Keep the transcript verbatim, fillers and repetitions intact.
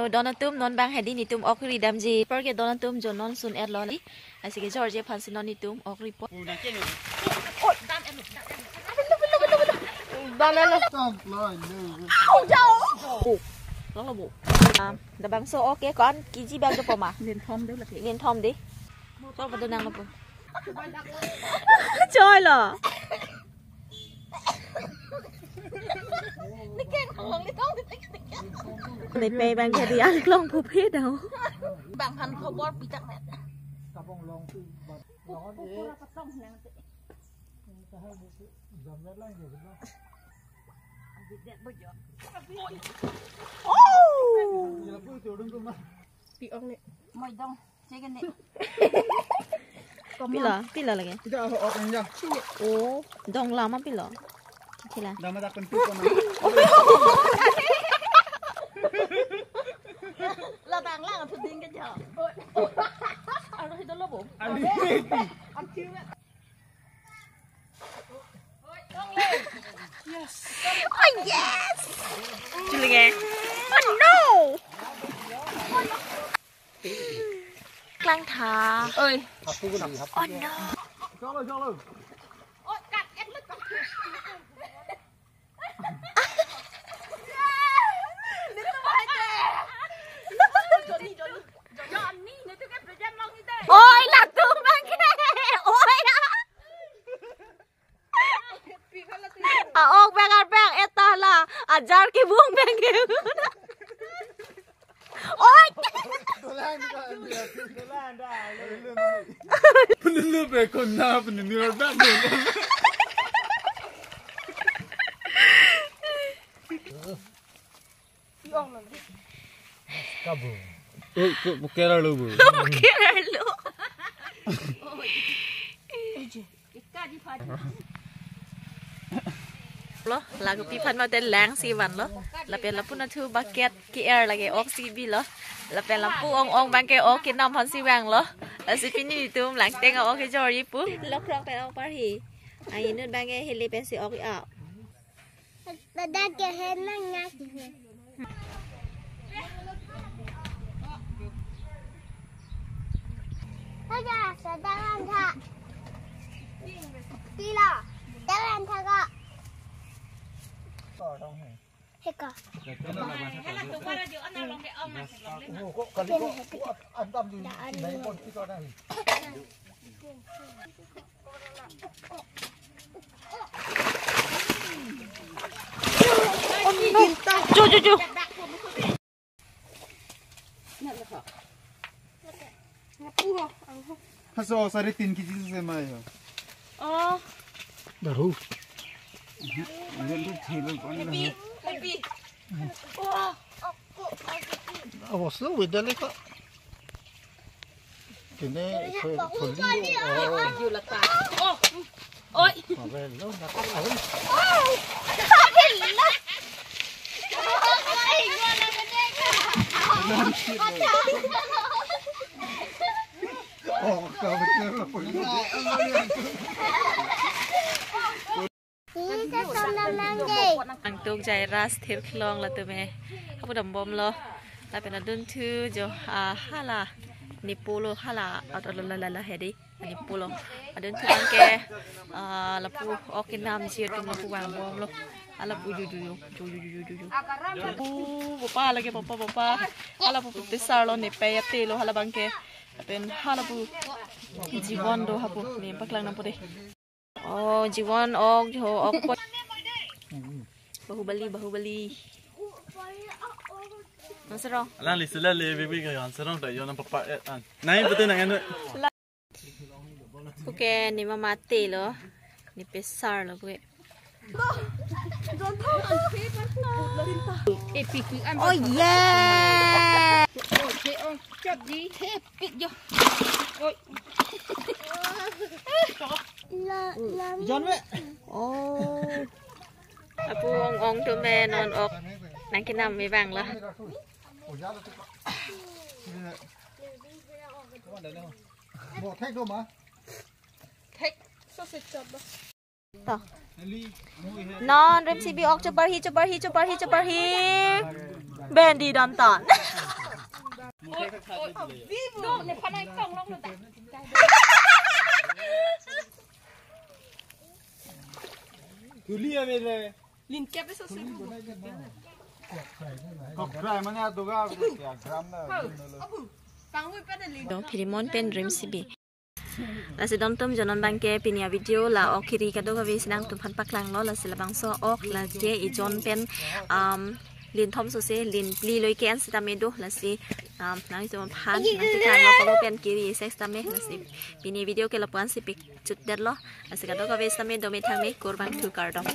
Don atum, non bang hedi netum ok ridamji. Apor ke don atum jo non sun-etlo li. Lasi kejorji aphansi non netum ok ripo. Don elo. Longlo bo. Am, labangso ok ke ko-an kiji bag dopo ma? Linthom de lagi. Linthom de. So, padu nangpo. Choi lo. Nepei bang ke dia long phu phe dau. Bang han khobor pi tak met. Oh. Pi ong ne. Moi dong. Chicken ni. Pilo, pilo lagi. Kita ahok ahok aja. Oh, dong lama pilo. Kila. Dama tak penting kok. La bang lang tu ding ke jo. Aro hidolo bo. Ani. Oh, yes. Juling eh. Oh, no. Klang tha. Oi. Oh, no. Oi, latum bang ke. Oi, ah. A-ok bang ar bang eta la. Ajar kibung bang ke. Oi. Penunu be kona penunu ar bang. Kabu. Oi, ko buker lo bu. Buker lo. Lo, lagu pi phan mate lang si vanlo. Lapen lapu nathu bucket ke-er lagi ok si bilo. Lapen lapu ong-ong bang ke ok kenam aphansi vanglo. Lasi pini netum Langteng a-ok kejorji pu. Lokrok pen ok parhi. Ai inut bang ke hili pensi ok a. Ladak ke hen nang nyak. Hoja, sa dalan tha. Pilo, dalan tha ko. Heko. Daan. Jo, jo, jo. Haso sare tin kg se mai ho. Oh. Baru. Ini tu thil kon na. Happy. Happy. Wah. Awas lo, beda le kok. Kene, koli, oh. Oi. Avel lo, nak avel. Oh, kau betul lah, poli. Nangtuk Jairus, Thirklong latum eh. Hapu dambomlo. Lapen adunthu jo, ah, hala. Nepo lo hala. Atlo la la la hedi. Nepo lo. Adunthu bang ke, ah, lapu ok kenamji atum lapu vangbomlo. Alapu ju ju ju. Ju ju ju ju ju ju. Lapu bopa lagi bopa bopa. Alapu pesar lo nepei ate lo hala bang ke. Lapen halapu Jibon do hapu. Ne paklang nangpo de. Oh, Jibon ok, jo, ok po. Bahubali, Bahubali. Nang serong. Alang li sila le, baby, ka yon serong ta yon nang papa et an. Nai, betul nang anu. Puke ne mama ate lo. Ne pesar lo puke. Oh, yeah. Oi. John me. Oh. Lapu ong-ong atum me non ok nangkenam me vanglo. Bo thek do ma? Thek, so se chot ba. To. Non rim si bi ok, choparhi, choparhi, choparhi, choparhi. Bendi damtan. Dong, ne phanai kong long lo ta. Tuli ya mele. Lin kep so se bu. Kok fry mane adoga ya gram na. Abu. Pangui pada lin. Dong Phirimon pen Rim Sibi. Lasi dongtum jonon bangke pini a-video la ok kiri kadokave si nangtum aphan paklanglo, lasi labangso ok la je ijon pen, um, lin thom so se lin phli loi ke-en sitame do, lasi, um, nangtum aphan nangtum aphan lo palo pen kiri sek sitame, lasi pini video ke lapu-an si pik chut detlo, lasi kadokave sitame dome thangme, kurvangthu, kardom.